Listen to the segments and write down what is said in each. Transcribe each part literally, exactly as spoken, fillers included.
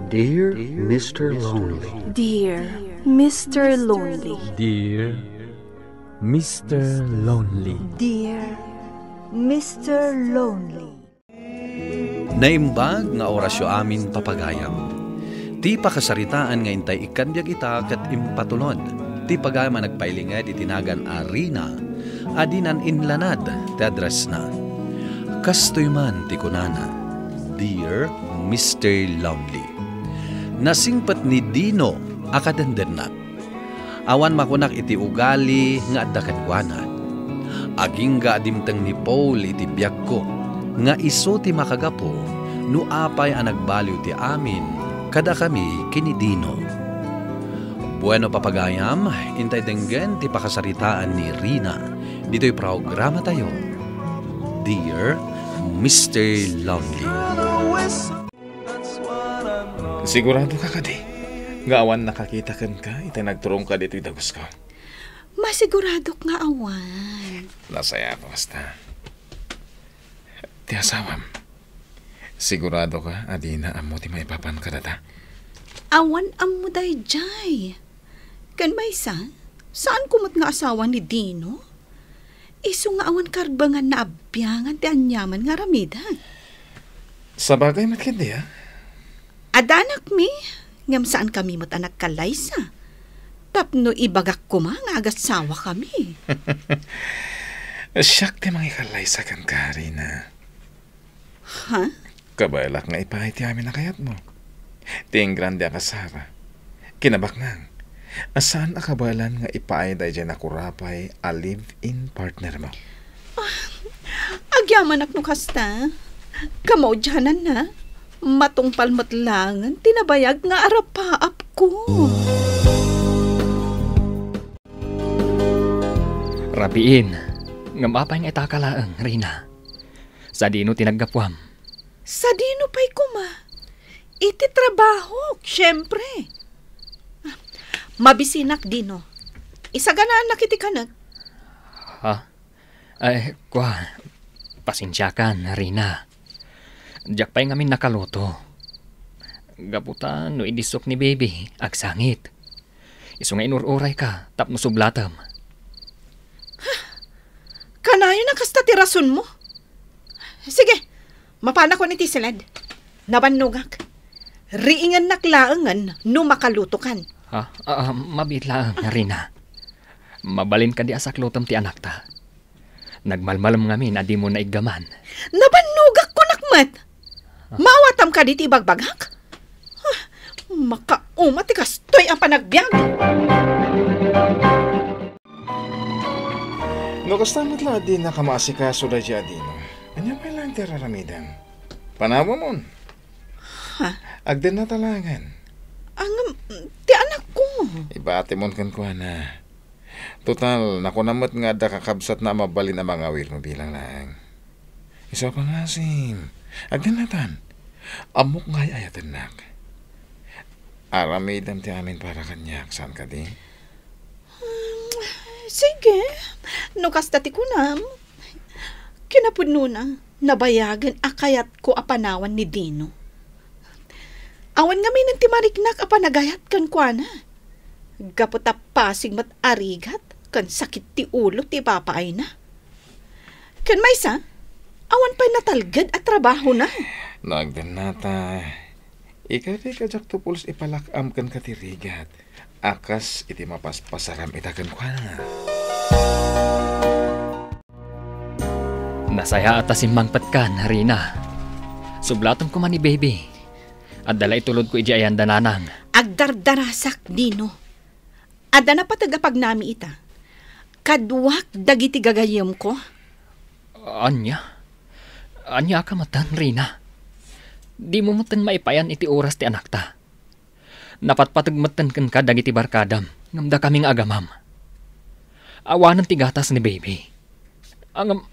Dear Mister Lonely. Dear Mister Lonely. Dear Mister Lonely. Dear Mister Lonely. Naimbag nga orasyo amin, papagayam. Ti pakasaritaan nga intay ikkan biag ita ket impatulod ti pagayam a nagpailinged iti nagan a Rina a dinan inlanad ti addressna. Kastoy man ti kunana, "Dear Mister Lonely." Nasingpet ni Dino a kadendennak. Awan makunak iti ugali nga adda kenkuana. Agingga a dimteng ni Paul iti biagko nga isu ti makagapu no apay a nagbaliw ti amin kadakami ken ni Dino. Bueno, papagayam, intay denggen ti pakasaritaan ni Rina ditoy programatayo, Dear Mister Lonely. Sigurado ka kadi nga awan nakakita kenka iti nagturongka ditoy dagusko? Masiguradok nga awan. Nasayaat kasta. Ti asawam, sigurado ka a dina ammo ti maipapan kadata? Awan ammo daydiay. Ken maysa, saan ko met nga asawa ni Dino? Isu nga awan karbenganna a biangan ti aniaman nga aramiden. Sabagay met ketdi, a? Adda anakmi, ngem saankami met a nagkallaysa. Tapno ibagak koma nga agasawa kami. Siak ti mangikallaysa kenka, Rina. Ha? Kabaelak nga ipaay ti amin a kayatmo. Ti ingrande a kasara. Kinabaknang a saan a kabaelan nga ipaay daydiay nakurapay a live-in partner mo. Ah, agyamanak no kasta. Kamaudiananna, matungpal met laengen ti nabayag nga arapaapko. Rabiin, ngem apay nga itaka laeng, Rina? Sadino ti naggapuam? Sadino pay koma? Iti trabahok, siempre. Mabisinak, Dino. Isaganaanak iti kanek. Ha? Ay, kua, pasensiakan, Rina. Diak pay ngamin nakaluto. Gapu ta no idi isuk ni baby, agsangit. Isu nga inur-urayka tapno sublatem. Kanayon a kasta ti rasonmo? Sige, mapanakon iti siled. Nabannogak. Riingennak laengen no makalutokan. Ha? Ah, ah, mabiit laeng, Rina. Mabalin kadi a saklutem ti anakta. Nagmalmalem ngamin a dimo naiggaman. Nabannogak kunak met. Ah. Maawatam kadi ti ibagbagak? Ah, makauma ti kastoy a panagbiag. No kasta met la a dinaka maasikaso daydiay a Dino, ania pay laeng ti ar-aramidem? Panawemon. Ha? Agdennata laengen. Ngem, ti anakko. Ibatimon kenkuana. Total, nakunam met nga adda kakabsatna a mabalin a mangawil no bilang laeng. Isu a pangasim. Agdennatan. Ammok nga ay-ayatennak. Aramidem ti amin para kaniak, saan kadi? Hmm, sige. No kasta ti kunam. Kinapudnona, nabayagen a kayatko a panawan ni Dino. Awan ngamin ti mariknak a panagayat kenkuana. Gapu ta pasig met a rigat ken sakit ti ulo ti ipapaayna. Ken maysa, awan pay natalged a trabahona. No agdennata, ikari kadiakto pulos ipalak-am kenka ti rigat a kas iti mapaspasaram ita kenkuana. Nasayaat a simmangpetkan, Rina. Sublatem koma ni baby. Adda la itulodko idiay ayan da nanang. Agdardarasak, Dino. Adda napateg a pagnami ita. Kaduak dagiti gagayyemko. Ania? Ania ka metten, Rina? Dimo metten maipayan iti oras ti anakta. Napatpateg metten kenka dagiti barkadam, ngem dakami nga agamam. Awanen ti gatas ni baby. Ngem,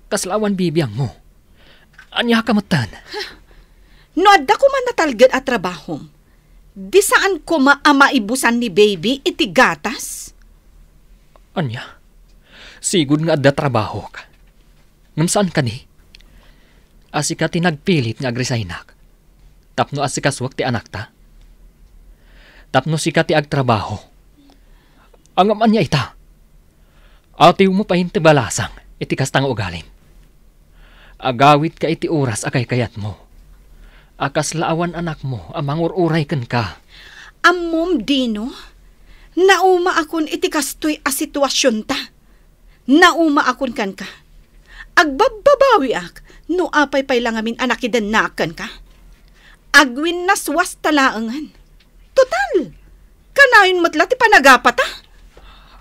kasla awan bibiangmo. Ania ka metten? No adda koma natalged a trabahom, di saan koma a maibusan ni baby iti gatas? Ania? Sigud nga adda trabahok. Ngem saan kadi? A sika ti nagpilit nga agresaynak tapno asikasuak ti anakta? tapno sika ti agtrabaho. Ngem ania ita? Atiwmo pay ti balasang iti kasta nga ugalim. Agawidka iti oras a kaykayatmo. A kasla awan anakmo a mangur-uray kenka. Ammom, Dino, naumaakon iti kastoy a situasionta. Naumaakon kenka. Agbabbabawiak no apay pay la ngamin a nakidennaak kenka. Agwinnaswasta laengen. Total, kanayon met la ti panagapata.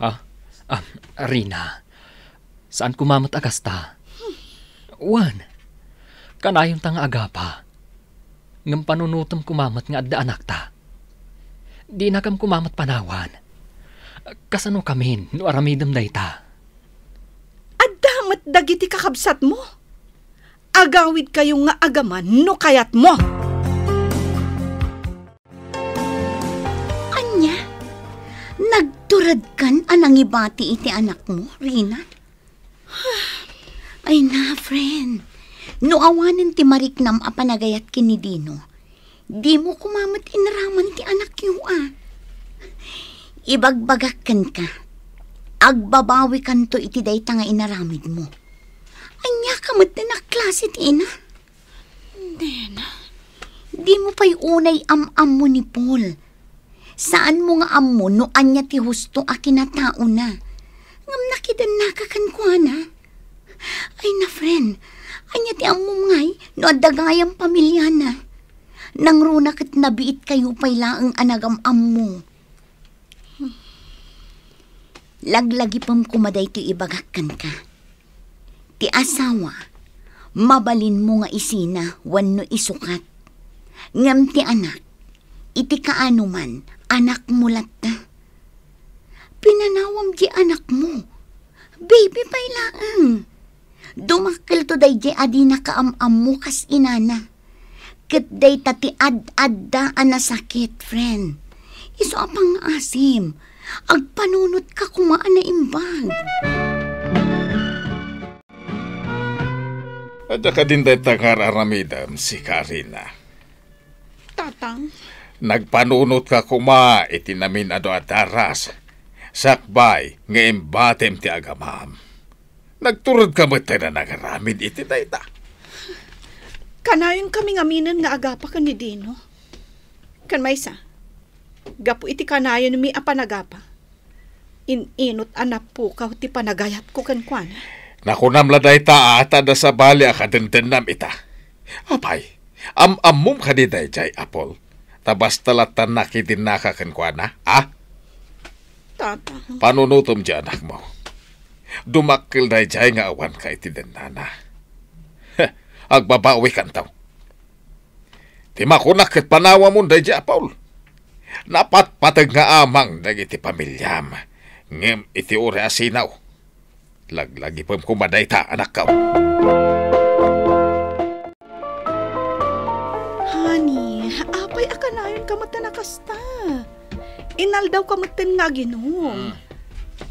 Ah, ah, Rina, saan koma met a kasta. Wen, kanayonta nga agapa. Ngem panunotem koma met nga adda anakta. Dinakam koma met panawan. Kasanokamin no aramidem dayta? Adda met dagiti kakabsatmo. Agawidkayo nga agaman no kayatmo. Ania? Nagturedkan a nangibati iti anakmo, Rina? Ay na, friend. No awanen ti mariknam a panagayat ken ni Dino, dimo koma met inaraman ti anakyo a. Ibagbagak kenka, agbabawikanto iti dayta nga inaramidmo. Ania ka met a klase ti ina? Nena, dimo pay unay am-ammo ni Paul. Saanmo nga ammo no ania ti husto a kinataona. Ngem nakidennaka kenkuana. Ay na, friend, ania ti ammom ngay no adda gayam pamiliana? Nangruna ket nabiitkayo pay laeng a nagam-ammo. Laglagipem koma daytoy ibagak kenka. Ti asawa, mabalinmo nga isina wenno isukat. Ngem ti anak, iti kaanoman, anakmo latta. Pinanawam diay anakmo. Baby pay laeng. Dumakkelto daydiay a dina kaam-ammo kas inana. Ket dayta ti ad-adda a nasakit, friend. Isu a pangngaasim, agpanunotka koma a naimbag. Adda kadin dayta nga ar-aramidem, sika Rina? Tatang. Nagpanunotka koma iti namin-adu a daras, sakbay nga imbatim ti agamam. Nagturedka met a nangaramid iti dayta. Kanayonkami ngaminen nga agapa ken ni Dino. Ken maysa, gapu iti kanayonmi a panagapa, in-inot a napukaw ti panagayatko kenkuana. Nakunam la dayta a ta adda sabali a kadendennam ita. Apay, am-ammom kadi daydiay, Apol? Ta basta latta nakidennaka kenkuana, a? Tata. Panunotem ti anakmo. Dumakkel daydiay nga awanka iti dennana. Heh, agbabawikanto. Ti makunak ket panawamon daydiay a Paul. Napatpateg nga amang dagiti pamiliam, ngem iti uray a sinaw, laglagipem koma dayta, anakko. Honey, apay a kanayonka met a nakasta? Inaldawka metten nga aginom. Hmm.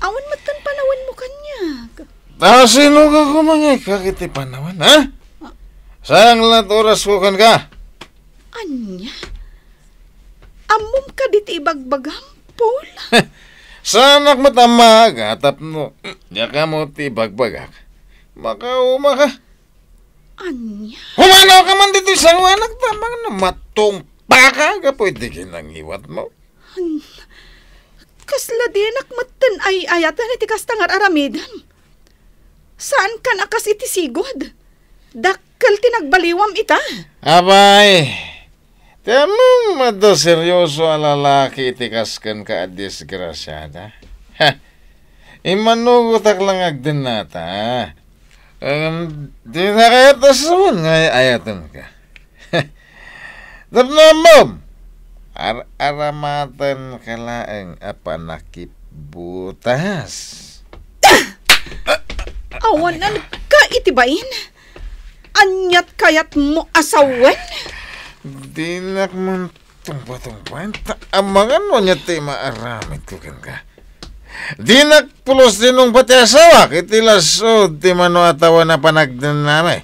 Awan metten panawanmo kaniak. Ta sino ka kumangikak iti panawan, ha? Ah. Sayang la't orasko kenka. Ania? Ammom kadi ti ibagbagam, Paul? Saanak met a maaga tapno diak ammo ti ibagbagak. Makauma ka. Ania? Humanawka man ditoy sanguanak ta mangno matungpaka gapu iti kinangiwatmo. An-, kasla dinak metten ay-ayaten iti kasta nga ar-aramidem. Saankan a kas iti sigud. Dakkel ti nagbaliwam ita. Apay, ti ammom adda serioso a lalaki iti kas kenka a disgrasiada? Ha! Immanugotak la nga agdennata. Ngem dina kayat a sawen nga ay-ayatenka. Tapno ammom, ar-aramatenka laeng a panakipbutas. Awanan ka iti bain? Aniat kayatmo a sawen? Dinak man tungpa-tungpaen, ta amangan no ania ti maaramidko kenka. Dinak pulos dinungpa ti asawak iti lasud ti mano a tawen a panagdennami.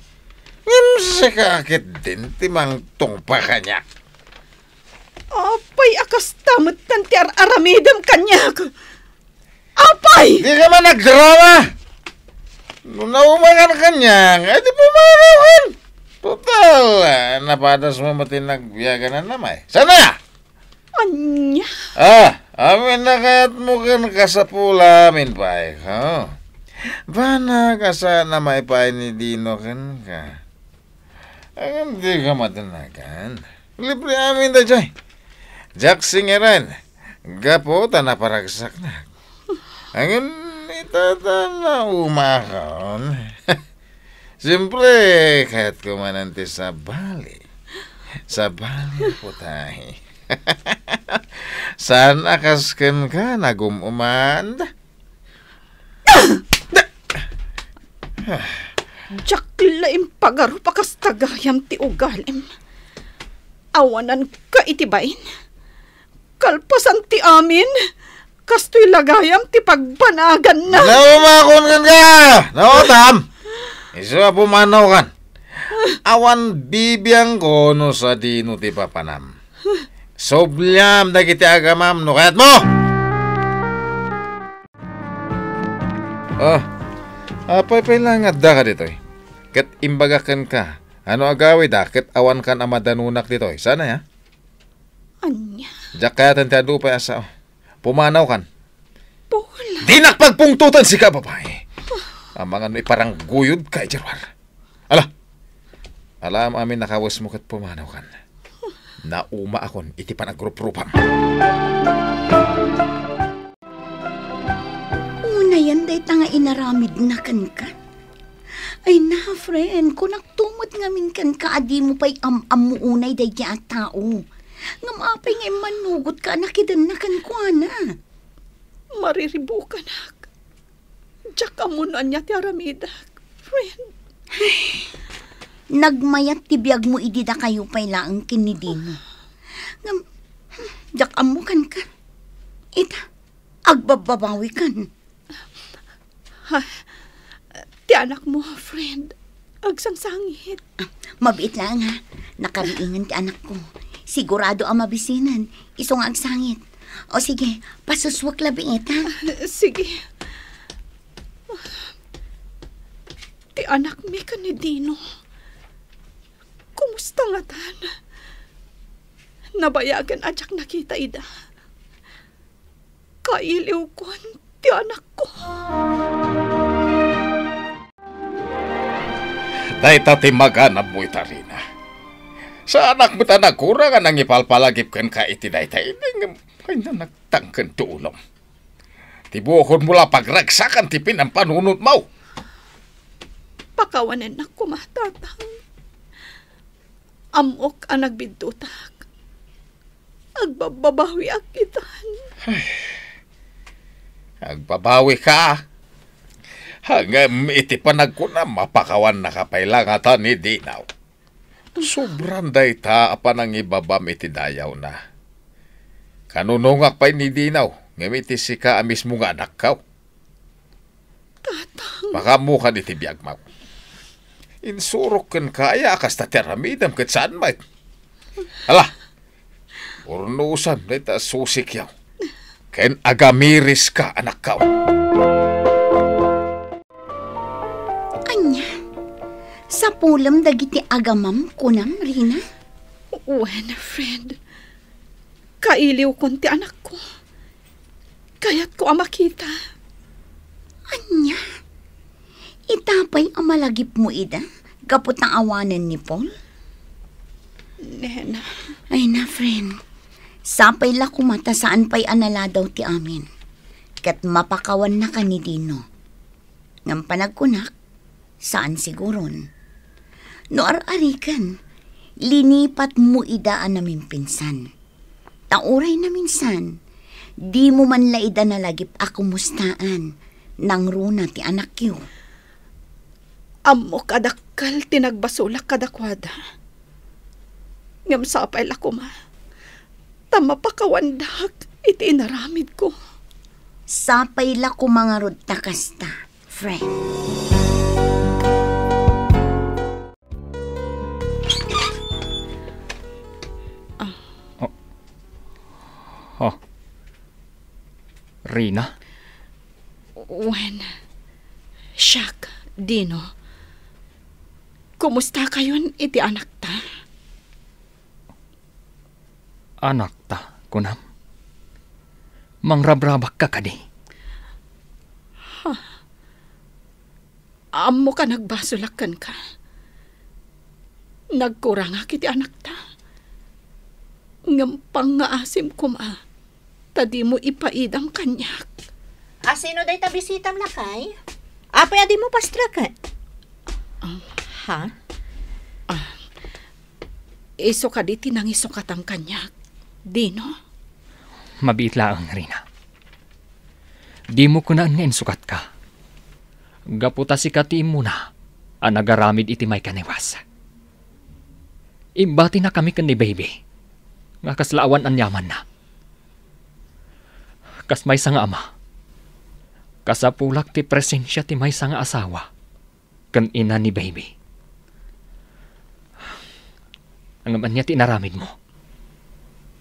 Ngem sika ketdin ti mangtungpa kaniak. Apay a kasta met ti ar-aramidem kaniak? Apay! Dika man agdrama! No naumakan kaniak, ay di pumanaw kan. Total, ah, napadas mo met ti nagbiagan a namay. Sana ya? Ania? Ah, amin na kayat mo kan kasapula amin pay, ha? Bana kasa na maipaay ni Dino kenka. Agam di ka matanagan. Libre amin da jay. Jack Singeren. Gapo ta naparagsaknak. Agam itata na umakon. Siyempre, kayat ko manen ti sabali. Sabali, putay. Saan a kas kenka, nagum-uman? Diak la impagarup a kasta gayam ti ugalim. Awananka iti bain. Kalpasan ti amin, kastoy la gayam ti pagbanaganna. Naumakon kenka! Naotam! Isu a pumanaw kan. Awan bibiangko no sadino ti papanam. Subliam dagiti agamam no kayatmo! Ah, apay pay la nga adda ka ditoy? Ket imbagak kenka, ano agawida ket awan kan a madanunak ditoy? Sana ya? Ania? Diak kayaten ti adu pay a sao. Pumanaw kan. Paul. Dinak pagpungtotan sika, babae. Amangan no iparangguyod ka iti ruar. Ala. Alam amin nakawes mo ket pumanaw kan. Nauma akon iti panagruprupam. Unayan dayta nga inaramidna kenka. Ay na, friend, kunak tumod ngamin kenka a dimo pay am-ammo unay daydi a tao. Ngem apay nga immannugotka a nakidenna kenkuana? Mariribukanak. Diak ammo no ania ti aramidak, friend. Nagmayat ti biagmo idi dakayo pay laeng ken ni Dino. Ngem, diak ammo kenka. Ita, agbabbabawikan. Ha? Ti anakmo, friend. Agsangsangit. Ah, mabiit laeng, ha? Nakariingen ti anakko. Sigurado a mabisinen. Isu nga agsangit. O sige, pasuswek la biit, ha? Ah, sige. Ti anakmi ken ni Dino. Kumusta ngatan? Nabayagen a diak nakita ida. Kailiwkon ti anakko. Dayta ti maganabmo ita, Rina. Saanak met a nagkurang a nangipalpalagip kenka iti dayta idi, ngem ay nanagtang ken ti ulom. Ti bukodmo la pagragsakan ti pinampanunotmo. Pakawanennak koma, Tatang. Ammok a nagbiddutak. Agbabbabawiak itan. Ay. Agbabawika. Ngem iti panagkunam, mapakawannaka pay la ngata ni Dino. Sobran dayta a panangibabam iti dayawna. Kanunongak pay ni Dino, ngem iti sika a mismo nga anakko. Tatang. Makaammokan iti biagmo. Insurok kenka aya a kasta ti aramidem ket saan met. Ala, urnosam dayta a susikyo. Ken agamiriska, anakko. Ania? Sapulem dagiti agamam, kunam, Rina? Wen, friend. Kailiwkon ti anakko. Kayatko a makita. Ania? Ita pay a malagipmo ida gapu ta awanen ni Paul? Nena. Ay na, friend. Sapay la koma ta saan pay a naladaw ti amin. Ket mapakawannaka ni Dino. Ngem panagkunak, saan siguron. No ar-ariken, linipatmo ida a namimpinsan. Ta uray naminsan, dimo man la ida nalagip a kumustaan, nangruna ti anakyo. Ammok a dakkel ti nagbasolak kadakuada. Ngem sapay la koma, ta mapakawandak iti inaramidko. Sapay la koma ngarud ta kasta, friend. Ah. Oh, Rina? Wen, siak, Dino. Kumustakayon iti anakta? Anakta, kunam? Mangrabrabakka kadi? Ha? Ammoka nagbasolak kenka. Nagkurangak iti anakta. Ngem pangngaasim koma ta dimo ipaidam kaniak. A, sino dayta bisitam, lakay? Apay a dimo pastreken? Ah. Ha? Ah. Isu kadi ti nangisukatam kaniak, Dino? Mabiit laeng, Rina. Dimo kunaen nga insukatka. Gapu ta sika ti immuna a nagaramid iti maikaniwas. Imbatinakami ken ni Baby nga kasla awan aniamanna. Kas maysa nga ama, kasapulak ti presensia ti maysa nga asawa ken ina ni Baby. Ngem ania ti inaramidmo?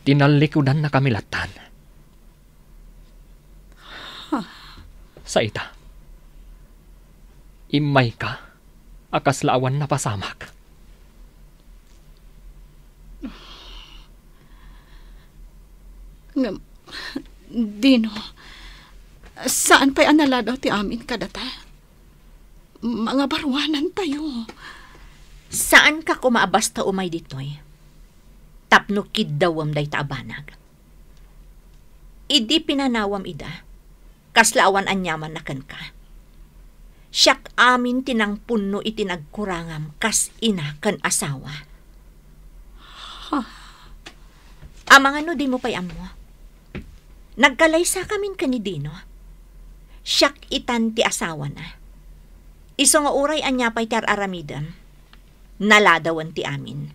Tinallikudannakami lattan. Sa ita, immayka a kasla awan napasamak. Ngem, Dino, saan pay a naladaw ti amin kadata? Mangabaruanantayo. Saanka koma a basta umay ditoy tapno kiddawem dayta a banag. Idi pinanawam ida, kasla awan aniamanna kenka. Siak amin ti nangpunno iti nagkurangam kas ina ken asawa. Amangan no dimo pay ammo. Nagkalaysakamin ken ni Dino. Siak itan ti asawana. Isu nga uray ania pay ti ar-aramidem, naladawen ti amin.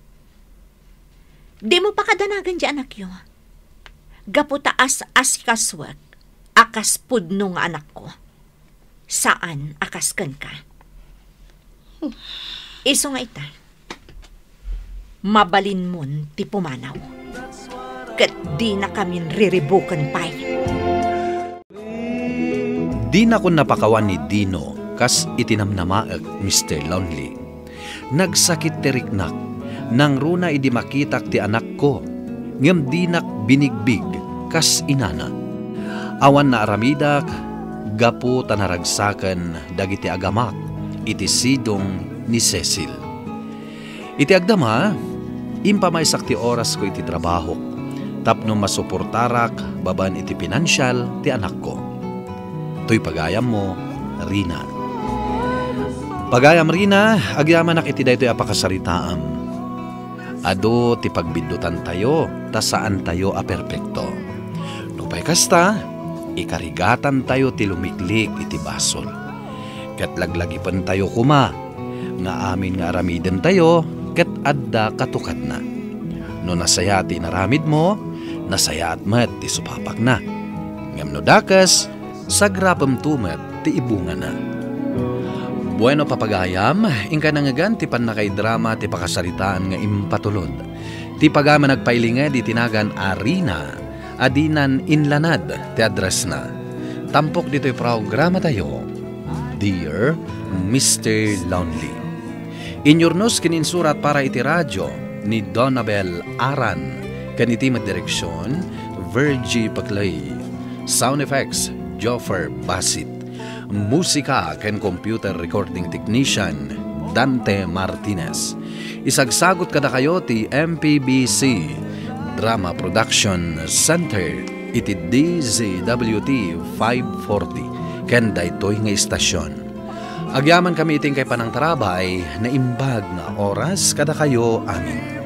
Dimo pakadanagan ti anakyo. Gapu ta as-asikasuek a kas pudno nga anakko. Saan a kas kenka. Isu nga ita, mabalinmon ti pumanaw. Ket dinakamin riribuken pay. Dinakon napakawan ni Dino kas iti namnamaek, Mister Lonely. Nagsakit ti riknak, nangruna idi makitak ti anakko, ngem dinak binigbig kas inana. Awan naaramidak gapu ta naragsaken dagiti agamak iti sidong ni Cecil. Iti agdama, impamaysak ti orasko iti trabahok tapno masuportarak babaen iti pinansial ti anakko. Toy pagayammo, Rina. Pagayam, Rina, agyamanak iti daytoy a pakasaritaam. Adu ti pagbiddutantayo ta saantayo a perpekto. Nupay kasta, ikarigatantayo ti lumiklik iti basol. Ket laglagipentayo koma nga amin nga aramidentayo ket adda katukadna. No nasayaat ti inaramidmo, nasayaat met ti supapakna. Ngem no dakes, sagrapemto met ti ibungana. Bueno, papagayam, inkay nangngegan ti pannakaidrama ti pakasaritaan nga impatulod. Ti pagayam a nagpailinged iti nagan a Rina a dinan inlanad ti addressna. Tampok ditoy programatayo, Dear Mister Lonely. Inyurnos ken insurat para iti radio ni Donabel Aran, ken iti met direksion, Virgie Paclay. Sound effects, Joffer Basit. Musika ken computer recording technician, Dante Martinez. Isagsagut kadakayo ti M P B C Drama Production Center iti D Z W T five forty ken daytoy nga istasyon. Agyamankami iti inkay panangtarabay, naimbag nga oras kadakayo amin.